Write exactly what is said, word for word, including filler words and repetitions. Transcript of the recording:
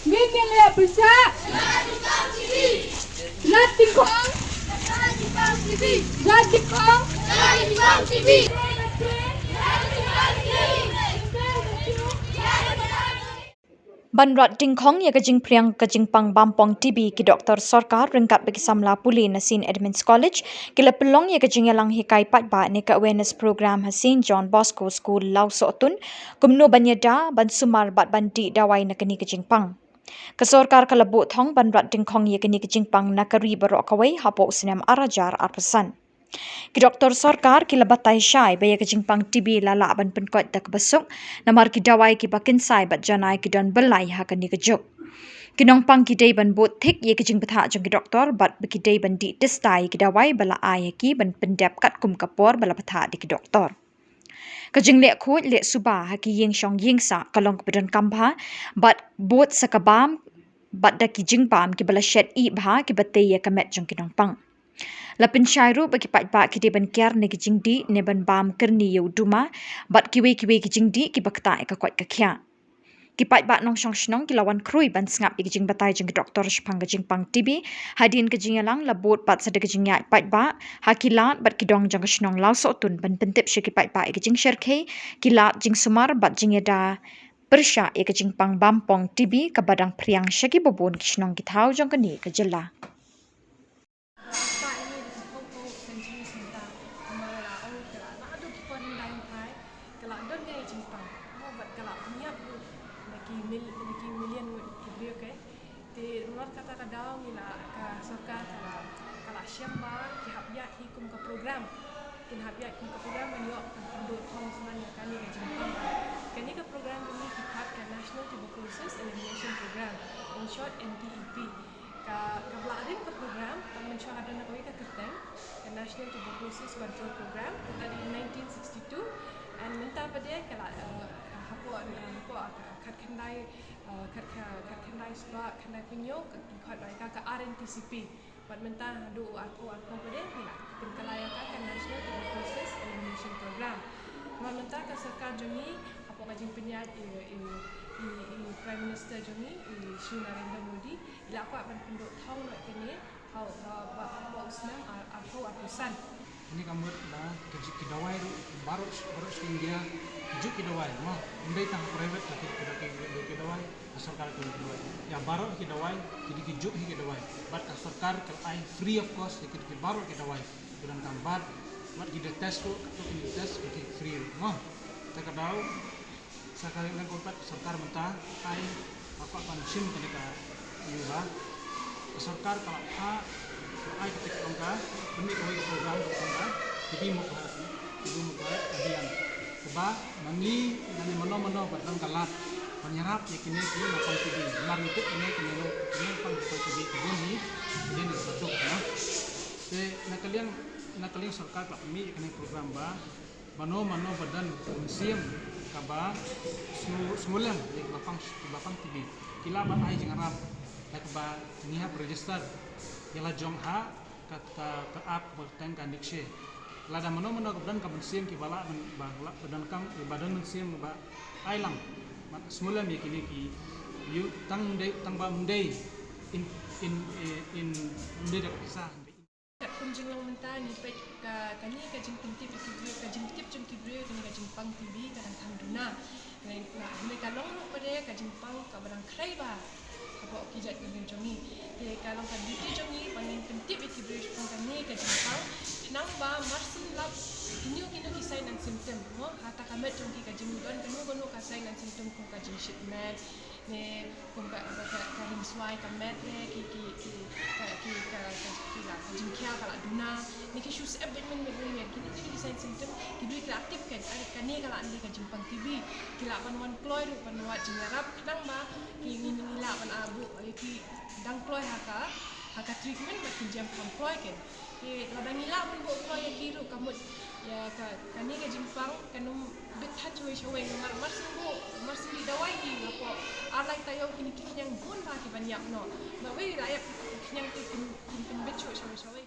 Min ïa pisa. Lat tingkong. Lat tingkong. Ban rat dingkhong ïa ka jingphriang ka jingpang bampong T B, ki doktor sorkar ryngkat bad ki samla pule na Saint Edmund's College ki la pynlong ïa ka jingïalang hikai paidbah ne ka awareness program ha Saint John Bosco School, Lawsohtun, kumno ban ïada, ban sumar bad ban dih dawai na kane ka jingpang. Ka sorkar ka la buh thong ban rat dingkhong ïa kane ka jingpang na ka ri baroh kawei hapoh u snem ar hajar arphew san. Ki doktor sorkar ki la batai shai ba ïa ka jingpang T B la lah ban pynkoit da kaba suk, namar ki dawai kiba kynsai bad janai ki don byllai ha kane ka juk. Ki nongpang ki dei ban bud thik ïa ka jingbthah jong ki doktor bad ba ki dei ban dih tista ïa ki dawai ba la ai ha ki ban pyndep katkum ka por ba la bthah da ki doktor. Ka jingleh khuid leh suba ha ki ïing shong ïing sah ka long kaba donkam bha, bad bud sa ka bam bad da ki jingbam kiba la shet ïeh bha kiba tei ïa ka met jong ki nongpang. La pynshai ruh ba ki paidbah ki dei ban kiar na ki jingdih ne ban bam kyrni ïa u duma, bad kiwei kiwei ki jingdih kiba ktah ïa ka koit ka khiah. Ki paidbah nongshong shnong ki la wan khrui ban sngap ïa ki jingbatai jong ki doktor shaphang ka jingpang T B. Hadien ka jingïalang la bud pat sa da ka jingïaid paidbah ha ki lad bad ki dong jong ka shnong Lawsohtun ban pyntip sha ki paidbah ïa ka jingshyrkhei, ki lad jingsumar bad jingïada pyrshah ïa ka jingpang bampong T B kaba dang phriang sha kiba bun ki shnong ki thaw jong kane ka jylla. Ba ïa ka jingpang centuries mynta, namar la ong ka la naduh ki por hyndai hynrei ka la don ka jingpang. Mo, bad ka la pynïap ruh na ki mil, na ki million ngut ki briew, okay? Te namar kata ka daw ngi la, ka sorkar ka la, ka la shem ba ki hap ïaid hi kum ka program. Kin hap ïaid kum ka program ban ïoh ban pynduh thong shuh ïa kane ka jingpang. Kane ka program jong ngi ki phah ka National Tuberculosis Elimination Program, in short, N T E P. Ka, kaba la ring ka program tang mynshuwa haduh na kawei ka kyrteng, ka National Tuberculosis Control Program, kata dei nineteen sixty-two, and mynta pat de ka la, eh, hapoh, eh, hapoh, eh, khatkhyndai, eh, khatkha-, khatkhyndai spah khyndai phew hynñiew ka, ka, ka R N T C P. Bad mynta haduh u arphew arphew pat de ngi la pynkylla ïa ka, ka National Tuberculosis Elimination Program. Bad mynta ka sorkar jong ngi hapoh ka jingpynïaid i, i, i, i Prime Minister jong ngi, i Shri Narendra Modi, i la kwah ban pynduh thong noh ïa kane ha, ha, ha, ha u snem ar, arphew arphew san. Kane ka mut ba ki, ki dawai ruh baroh, baroh shi India ki juk ki dawai, mo. Ym dei tang private, ki, ki, ki, ki, ki dawai, ka sorkar ki juk ki dawai. Ïa baroh ki dawai ki dei ki juk hi ki dawai. Bad ka sorkar ka la ai free of cost ïa ki, ki baroh ki dawai. Ki donkam bad, bad ki da test ruh, katto katne test ki free ruh, mo. Te ka daw Sa ka liang ka sorkar mynta, ai, ha ka ban shim kane ka ïa ba ka sorkar ka la phah, ka ai ka tik ong ka, pynmih kawei ka program ka ong ka, T B Mukt Bharat, T B Mukt Bharat Abhiyan. Kaba ma ngi lane mano mano ba don ka lad ban ïarap ïa kine ki nongpang T B. Namar ngi tip kine ki nongpang T B ki bun hi, ki dei na ka duk, na. Te na ka liang, na ka liang sorkar ka la pynmih ïa kane ka program ba mano mano ba don ka mynsiem kaba sngew, sngewlem ïa kiba pang, kiba pang T B, ki lah ban ai jingïarap da kaba ngi hap register ïa la jong ha ka, ka, ka app ba kyrteng ka NEEKSHARE. Lada mano mano ba don ka mynsiem kiba lah ban, ba lah ba don kam, ba don mynsiem ba ai lang, ba sngewlem ïa kine ki ïa u tang dei, tang ba ym dei in, in, in, ym dei da ka pisa. Katkum jinglong mynta ngi peit ka, kane ka jingpyntip ïa ki briew, ka jingtip jong ki briew kane ka jingpang T B ka dang kham duna. Hynrei ka long ruh pat de ka jingpang kaba dang khrei bha hapoh ki jait ki briew jong ngi. Te ka long ka duty jong ngi ba ngin pyntip ïa ki briew shaphang kane ka jingpang, khnang ba mar syn lap kino kino ki sign and symptom, mo, ha kata ka met jong ki, ka jingdon kano kano ka sign and symptom kum ka jingshit met, ne kum ka, ka, ka, ka ring swai, ka met ne, ki, ki, ki, ka, ki, ka, ka, ki la, ka jingkhia ka la duna, ne ki shu syep beit mynmiet mynmiet. Kine, kine ki sign symptom ki briew ki la tip kein, ah, kane ka la dei ka jingpang T B. Ki lah ban wan kloi ruh ban wad jingïarap khnang ba ki, ngi, ngi lah ban, ah, buh ïa ki dang kloi ha ka, ha ka treatment ba kin jem kham kloi kein. Te lada ngi lah ban buh kloi ïa ki ruh ka mut ïa ka, kane ka jingpang kan ym bit than shawei shawei, namar mar syn buh, mar syn dih dawai hi, hapoh ar lai taïew kine ki khñiang bun bha ki ban ïap noh. Bad wei la ïap ki khñiang te kin, kin pynbit shawei shawei.